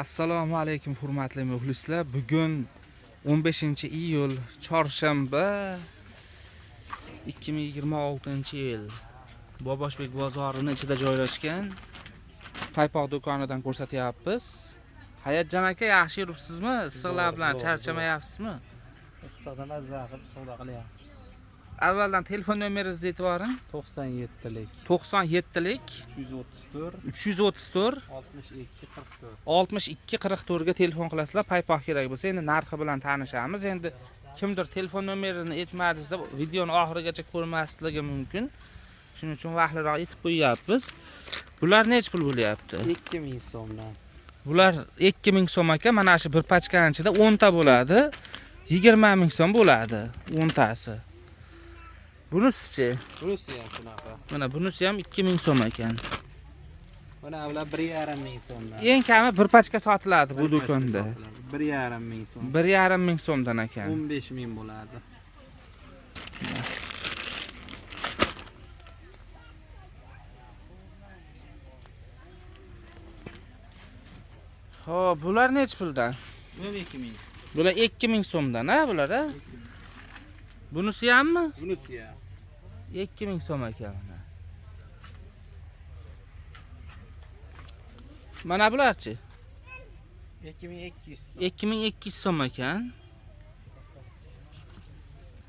Assalomu alaykum, hurmatli muxlislar. Bugun 15-iyul, chorshanba, 2026-yil. Boboshbek bozorini ichida joylashgan paypoq do'konidan ko'rsatyapmiz. Hayotjon aka, yaxshi yuribsizmi? Issiqlar bilan Zo'r, zo'r. charchamayapsizmi? Issiqda mazza qilib savdo qilyapmiz. Avvaldan telefon nomeringizni aytib yuboring. 97lik 97lik 334 334 62 44. 62 44 ga telefon qilasizlar, paypoq kerak bo'lsa. Endi narxi bilan tanishamiz. Endi kimdir telefon nomerini aytmadingiz deb videoni oxirigacha ko'rmasligi mumkin. Shuning uchun vaqtliroq aytib qo'yyapmiz. Bular nechi pul bo'lyapti? 2000 so'mdan. Bular 2000 so'm aka. Mana shu bir pachkani ichida 10 ta bo'ladi. 20 ming so'm bo'ladi 10 tasi. Bunisichi? Bunisi ham shunaqa. Mana bunisi ham 2000 so'm ekan. Mana bular 1,5 ming so'mdan. Eng kami bir pachka sotiladi bu Bir pachka do'konda. sotiladi. 1,5 ming so'm. 1,5 ming so'mdan ekan. 15 ming bo'ladi. Xo'p, bular nechi puldan? Bu ham 2000. Bular 2000 so'mdan, ha, bular, ha? Bunisi hammi? Bunisi ham. 2000 so'm ekan mana. Mana bularchi? 2200 so'm. 2200 so'm ekan.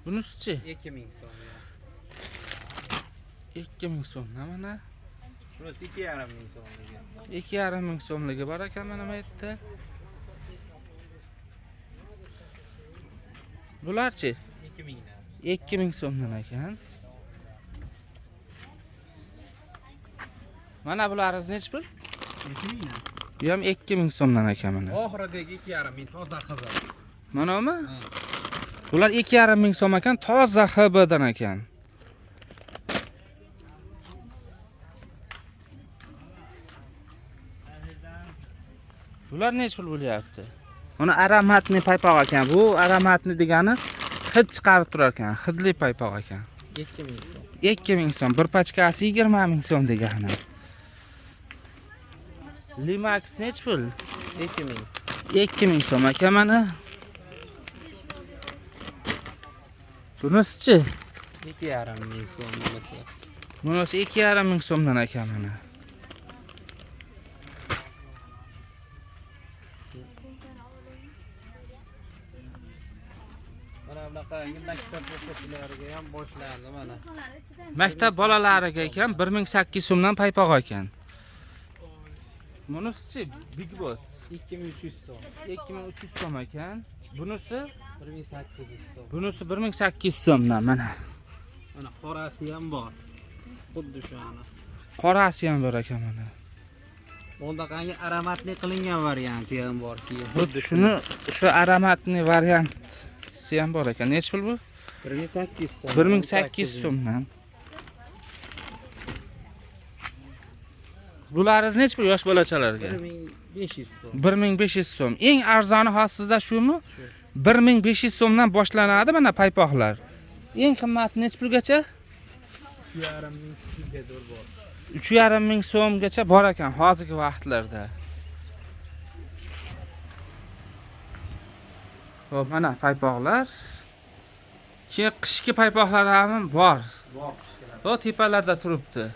Bunisichi? 2000 so'm. 2000 so'mdan mana. Bunisi 2,5 ming so'mligi. 2,5 ming so'mligi bor ekan mana bu yerda. Bularchi? 2000 dan. 2000 so'mdan ekan. Mana bularingiz nechi pul? 2000 dan. Bu ham 2000 so'mdan ekan mana. Oxiridagi 2,5 ming toza xabar. Manami? Bular 2,5 ming so'm ekan, toza HBdan ekan. Bular nechi pul bo'lyapti? Mana aromatli paypoq ekan. Bu aromatli degani hid chiqarib turar ekan, hidli paypoq ekan. 2000 so'm. 2000 so'm, bir pachkasi 20 ming so'm degani. Limax nechi pul? 2000. 2000 so'm aka mana. Bunisichi? 2,5 ming so'm bunisi. Bunisi 2,5 ming so'mdan aka mana. Mana bunaqa maktab o'quvchilariga ham boshlandi mana. Maktab bolalariga ekan 1800 so'mdan paypoq ekan. Bunisichi Big Boss 2300 so'm. 2300 so'm ekan. Bunisi 1800 so'm. bunisi 1800 so'mdan mana. Mana qorasi ham bor. Xuddi shuni. Qorasi ham bor ekan mana. Bundaqangi aromatli qilingan varianti ham bor keyin. Xuddi shuni shu aromatli variantsi ham bor ekan. Nechi pul bu? 1800 so'm. 1800 so'mdan. Bularingiz nechi pul yosh bolachalarga? 1500 so'm. 1500 so'm. Eng arzoni hozir sizda shumi? 1500 so'mdan boshlanadi mana paypoqlar. Eng qimmati nechi pulgacha? 3,5 ming so'mga bor. 3,5 ming so'mgacha bor ekan hozirgi vaqtlarda. Xo'p, mana paypoqlar. Keyin qishki paypoqlar ham bor. Bor. O tepalarda turibdi.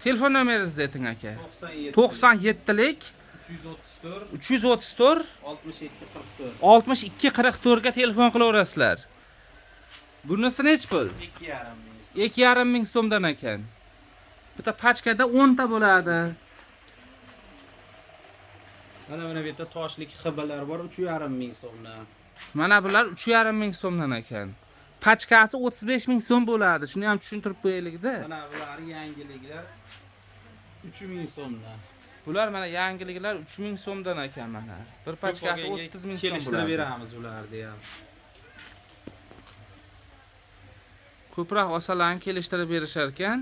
Telefon nomeringizni ayting aka. 97 97lik 334 334 62 44. 62 44 ga telefon qilaverasizlar. Bunisi nechi pul? 2,5 ming. 2,5 ming so'mdan ekan. Bitta pachkada 10 ta bo'ladi. Mana bu yerda toshlik xibalar bor 3,5 ming so'mdan. Mana bular 3,5 ming so'mdan ekan. Pachkasi 35 ming so'm bo'ladi. Shuni ham tushuntirib qo'yaylik-da. Mana bular yangiliklar 3000 so'mdan. Bular mana yangiliklar 3000 so'mdan ekan mana. Bir pachkasi 30 ming so'm Kelishtirib bo'ladi. beramiz ularni ham. Ko'proq olsalarni kelishtirib berishar ekan.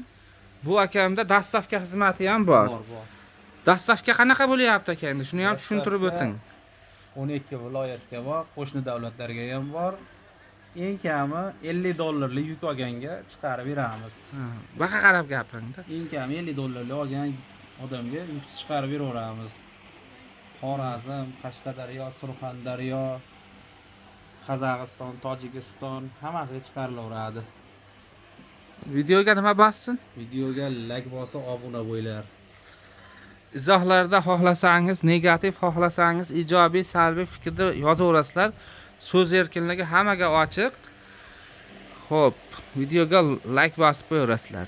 Bu akamda dastavka xizmati ham bor. Bor, bor. Dastavka qanaqa bo'lyapti aka endi? Shuni ham tushuntirib Dastavka o'ting. 12 viloyatga bor, qo'shni davlatlarga ham bor. Eng kami 50 dollarlik yuk olganga chiqarib beramiz. Ha, baqa qarab gapiringda. Eng kami 50 dollarlik olgan odamga yukni chiqarib beraveramiz. Xorazm, Qashqadaryo, Surxondaryo, Qozog'iston, Tojikiston hammasiga chiqarilaveradi. Videoga nima bossin? Videoga like bosib obuna bo'linglar. Izohlarda xohlasangiz negativ, xohlasangiz ijobiy, salbiy fikrni yozaverasizlar. So'z erkinligi hammaga ochiq. Xo'p, videoga like bosib qo'yaverasizlar.